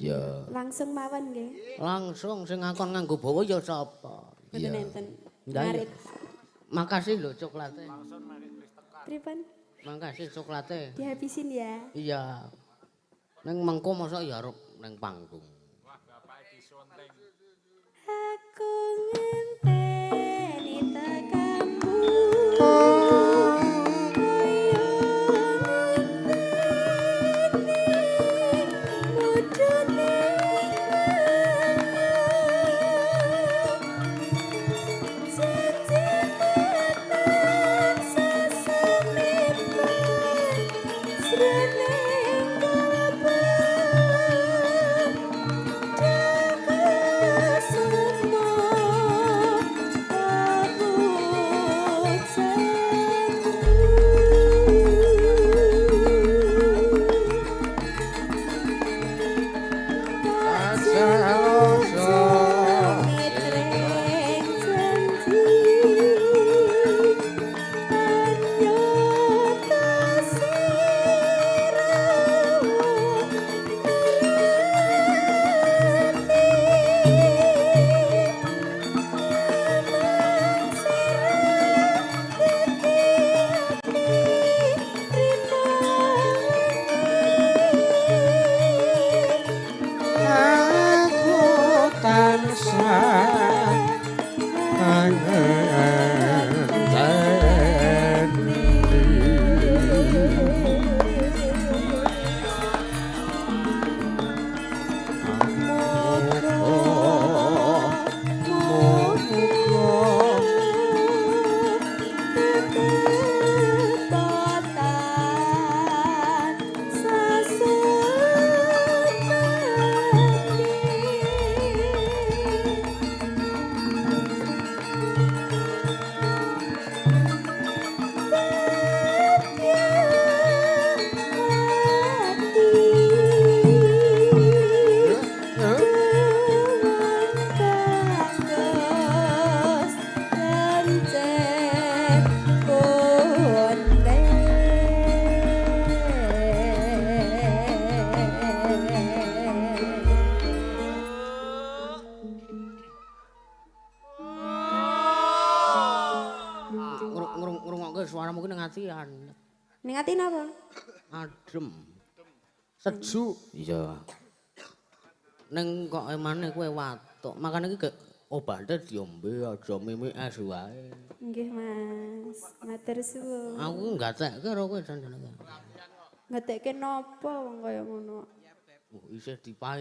Ya. Langsung mawon nggih. Langsung sing ngakon nganggo bawa ya sapa? Mboten enten. Lah iya. Ngarit. Makasih lho coklate. Pripun? Makasih coklate. Dihabisin ya. Iya. Neng mengko mosok ya arep neng panggung. Aku ngenteni tekamu. Kaya ngenteni mudune janji tenan sesamitan jroning kalbu. Semua aku Aku tansah ngenteni. Ngrungokke suaramu ki ning atian. Ning ati napa? Adem. Sejuk. Iya. Ning kok emane kowe watuk. Makane iki gek obate diombe aja mimik es wae. Nggih, Mas. Matur suwun. Aku gatekke karo kowe janjane. Ngatekke napa wong kaya ngono? Isih dipait.